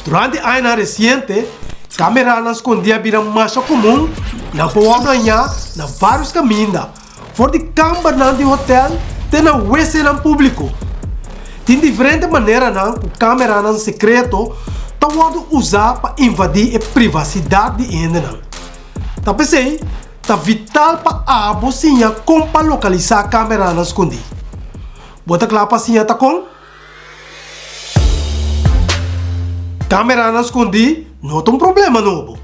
Durante añanan resiente, kameranan skondí a bira masha komun i nan por wòrdu hañá na vários kaminda, for di kambernan di hotèl te na wesenan públiko. Tin diferente maneranan ku kameranan sekreto ta wòrdu usá pa invadí e privasidat di hendenan. Ta p'esei, ta vital pa abo siña kon pa lokalisá kameranan skondí. Bo ta kla pa siña ta kon? Kameranan skondí no ta un problema nobo.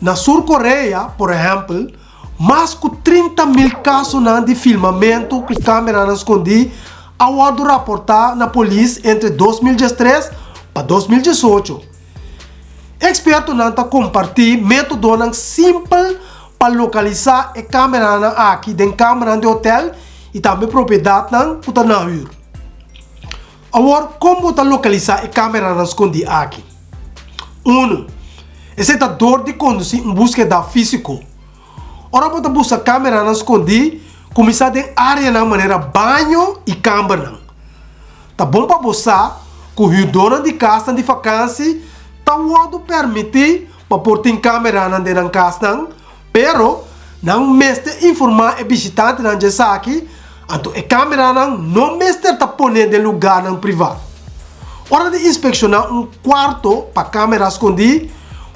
Na Sur Korea, por ehèmpel, mas ku 30,000 kasonan di filmamentu ku kameranan skondí a wòrdu raportá na polis entre 2013 pa 2018. Ekspertonan ta kompartí métodonan simpel pa lokalisá e kameranan aki den kameranan di hotèl i tambe propiedatnan ku ta na hür. Awor, kon bo ta lokalisá e kameranan skondí aki? Unu, Esei ta dor di kondusí un búskeda físiko. Ora bo ta buska kameranan skondí, kuminsá den áreanan manera baño i kambernan. Ta bon pa bo sa ku hürdónan di kasnan di fakansi ta wòrdu pèrmití pa por tin kameranan den nan kasnan, Pero, nan mester informá e bishitantenan dje esaki, anto e kameranan no mester ta poné den lugarnan privá. Ora di inspekshoná un kuarto pa kamera skondí,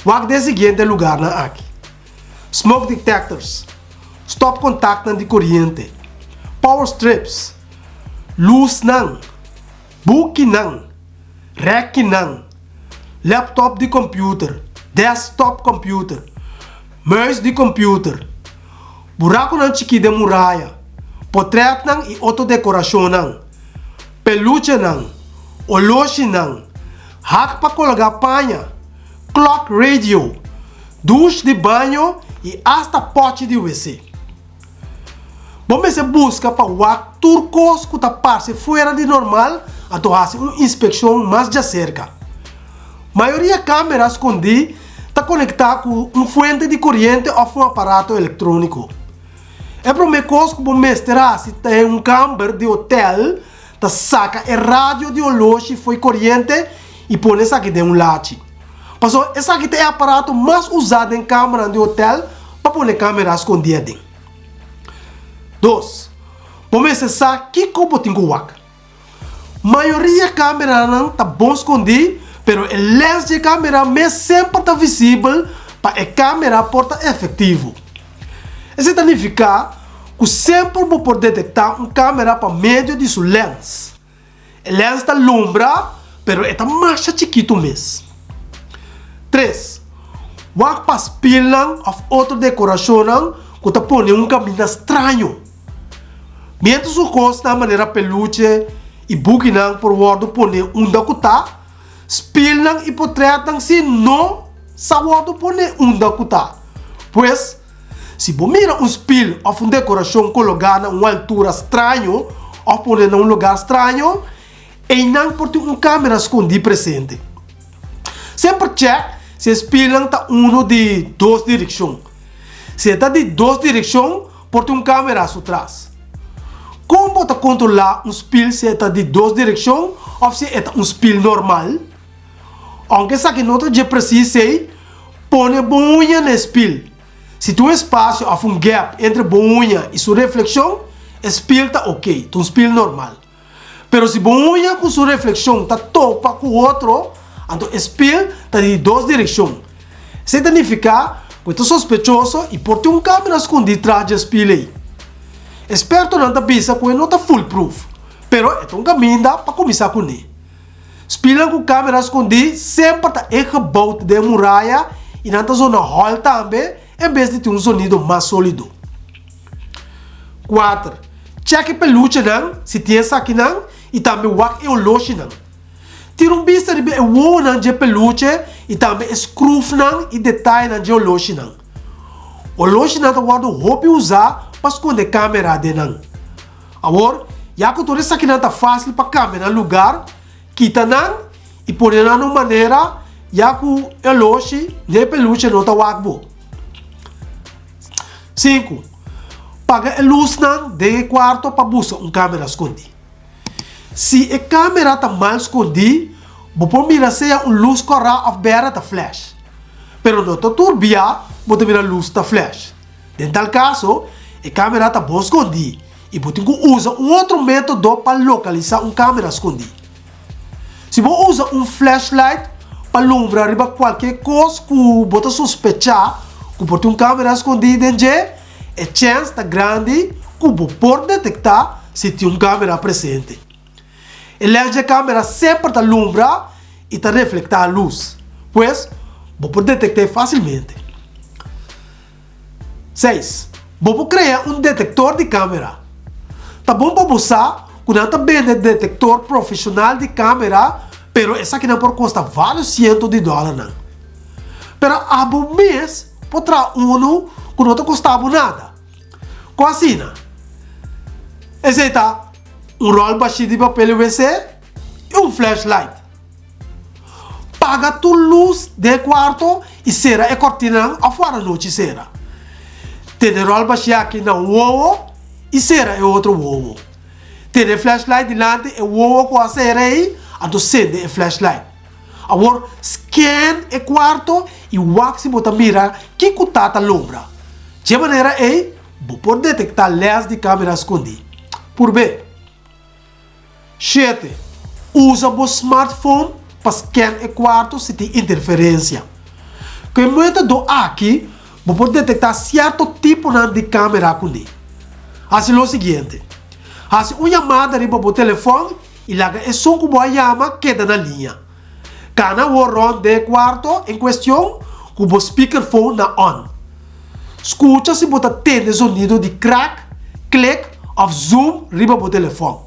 wak den siguiente lugarnan aki, smoke detectors, stòpkontaktnan di koriente, power strips, lusnan, bukinan, rèkinan, laptop di computer, desktop computer, muis di computer, buraconan chikí den muraya, potretnan i otro decoracionnan, peluchenan, oloshinan, hak pa colgá paña, klok radio, douche di baño i asta pochi di wc. Bo mester buska pa wak tur kos ku ta parse fuera di normal anto hasi un inspekshon mas djaserka. Mayoria kamera skondí ta konektá ku un fuente di koriente òf un aparato elektróniko. E promé kos ku bo mester hasi ta den un kamber di hotèl ta saka e radio di oloshi fo'i koriente i pone esaki den un lachi. Pasobra esaki ta e aparato mas usá den kambernan di hotèl pa pone kamera skondí aden. Dos, bo mester sa kiko bo tin ku wak. Mayoria kameranan ta bon skondí, pero e lens di e kamera mes semper ta visibel pa e kamera por ta efektivo. Esei ta nifiká ku semper bo por detektá un kamera pa medio di su lens. E lens ta lumbra, pero e ta masha chikitu mes. Tres, wak pa spilnan òf otro dekorashonnan ku ta pone un kaminda straño. Miéntras ku kosnan manera peluche i bukinan por wòrdu pone unda ku ta, spilnan i potrètnan si no sa wòrdu pone unda ku ta. Pues, Si bo mira un spil òf un dekorashon kologá na un altura straño òf pone na un lugá straño, einan por tin un kamera skondí presente. Semper chèk si e spilnan ta unu di dos direkshon. Si e ta di dos direkshon, por tin un kamera su tras. Kon bo ta kontrolá un spil si e ta di dos direkshon òf si e ta un spil normal? Ounke esaki no ta dje presis ei, pone bo uña na e spil. Si tin un espasio òf un gèp entre bo uña i su reflekshon, e spil ta oke, ta un spil normal. Pero si bo uña ku su reflekshon ta topa ku otro, anto e spil ta di dos direkshon. Esei ta nifiká ku e ta sospechoso i por tin un kamera skundí tras dje spil ei. Ekspertonan ta bisa ku e no ta foolproof, pero e ta un kaminda pa kuminsá kuné. Spilnan ku kamera skondí semper ta ingebouwd den muraya i nan ta zona hòl tambe en bes di tin un zonido mas sólido. 4, Chèk e peluchenan si tin esakinan i tambe wak e oloshinan. Tira un bista riba e wowonan dje peluche i tambe e skrufnan i detayenan dje oloshinan. Oloshinan ta wòrdu hopi usá pa skonde kamera den nan. Awor, ya ku tur esakinan ta fásil pa kambia nan lugar, kita nan i pone nan na un manera ya ku e oloshi ni e peluche no ta wak bo. Sinku, Paga e lusnan den e kuarto pa buska un kamera skondí. Si e kamera ta mal skondí, bo por mira sea un lus kòrá òf bèrdè ta flash. Pero no ta tur bia bo ta mira lus ta flash. Den tal kaso, e kamera ta bon skondí i bo tin ku usa un otro método pa lokalisá un kamera skondí. Si bo usa un flashlight pa lumbra riba kualke kos ku bo ta sospechá ku por tin un kamera skondí den dje, e chèns ta grandi ku bo por detektá si tin un kamera presente. E lens dje kamera semper ta lumbra i ta reflektá lus, pues bo por detekt'é fásilmente. 6, Bo por krea un detektor di kamera. Ta bon pa bo sa ku nan ta bende detektor profeshonal di kamera, pero esakinan por kosta vários siento di dòlernan. Pero abo mes por traha unu ku no ta kosta bo nada. Ku asina? Esei ta un ròl bashí di papel wc i un flashlight. Paga tur lus den e kuarto i sera e kortinanan òf wara nochi sera. Tene ròl bashí aki na un wowo i sera e otro wowo. Tene e flashlight dilanti e wowo ku a sera ei, anto sende e flashlight. Awor scan e kuarto i wak si bo ta mira kiko ta ta lombra. Dje manera ei bo por detektá lès di kamera skondí. Purb'é. 7, Usa bo smartphone pa scan e kuarto si tin interferensia. Ku e método aki bo por detektá sierto tiponan di kamera kuné. Hasi lo siguiente, Hasi un yamada riba bo telefòn i laga esun ku bo a yama keda na liña. Kana awor rònt den e kuarto en kuestion ku bo speakerphone na on. Skucha si bo ta tende zonido di krak, klik òf zoom riba bo telefòn.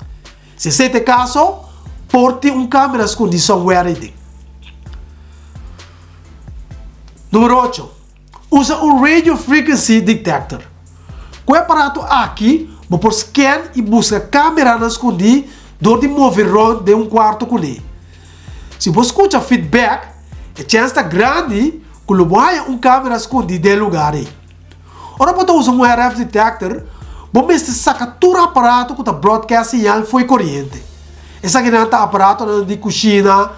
Si esei ta e kaso, por tin un kamera skondí somewhere ei den. Numero ocho, Usa un radio frequency detector. Ku e aparato aki bo por scan i buska kameranan skondí dor di move rònt den un kuarto kuné. Si bo skucha feedback, e chèns ta grandi ku lo bo haña un kamera skondí den e lugar ei. Ora bo ta usa un RF detector, bo mester saka tur aparato ku ta broadcast señal fo'i koriente. Esakinan ta aparatonan di kushina,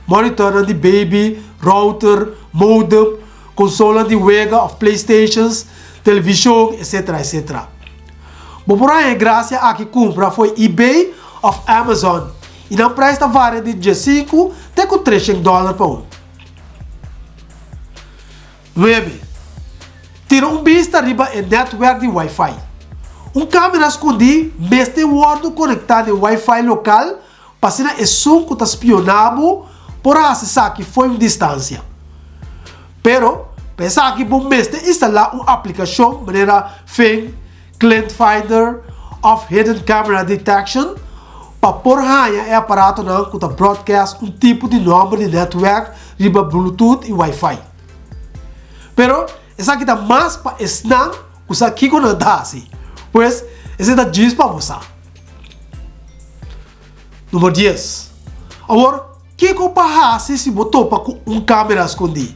monitornan di baby, router, modem, konsola di wega òf playstations, televishon, etcetera, etcetera. Bo por haña e grasia aki kumpra fo'i eBay òf Amazon i nan prijs ta varia di diesinku te ku treshen dòler pa un. Nuebe, Tira un bista riba e nètwèrk di Wi-Fi. Un kamera skondí mester wòrdu konektá na e Wi-Fi lokal pa asina esun ku ta spioná bo por hasi esaki fo'i un distansia. Pero, pa esaki bo mester instalá un aplikashon manera Fing, Clint Finder òf Hidden Camera Detection pa por haña e aparatonan ku ta broadcast un tipo di nòmber di nètwèrk riba Bluetooth i Wi-Fi. Pero, esaki ta mas pa esnan ku sa kiko nan ta hasi. Pues, esei ta djis pa bo sa. Number dies. Awor, kiko pa hasi si bo topa ku un kamera skondí?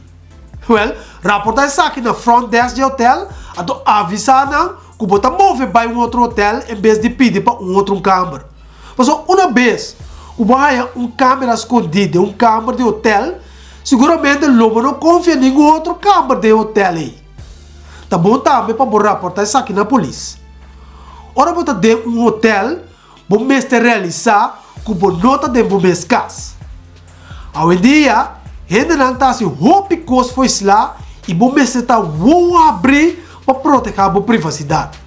Wèl, raportá esaki na front desk dje hotèl, anto avisá nan ku bo ta move bai un otro hotèl en bes di pidi pa un otro un kamber. Pasobra una bes ku bo haña un kamera skondí den un kamber di hotèl, siguramente lo bo no konfia ningun otro kamber den e hotèl ei. Ta bon tambe pa bo raportá esaki na polis. Ora bo ta den un hotèl, Bo mester realisá ku bo no ta den bo mes kas. Awendia, hendenan ta hasi hopi kos fo'i sla i bo mester ta wowo habrí pa protehá bo privasidat.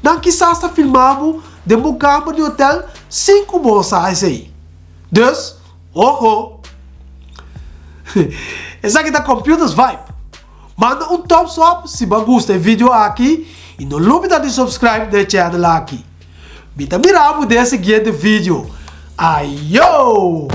Nan kisas ta filmá bo den bo kamber di hotel sin ku bo sa esei. Dus, ojo! Esaki ta Computers Vibe. Manda un thumbs up si bo a gusta e video aki i no lubida di subscribe na e channel aki. Mi ta mira bo den e siguiente video. Ayo!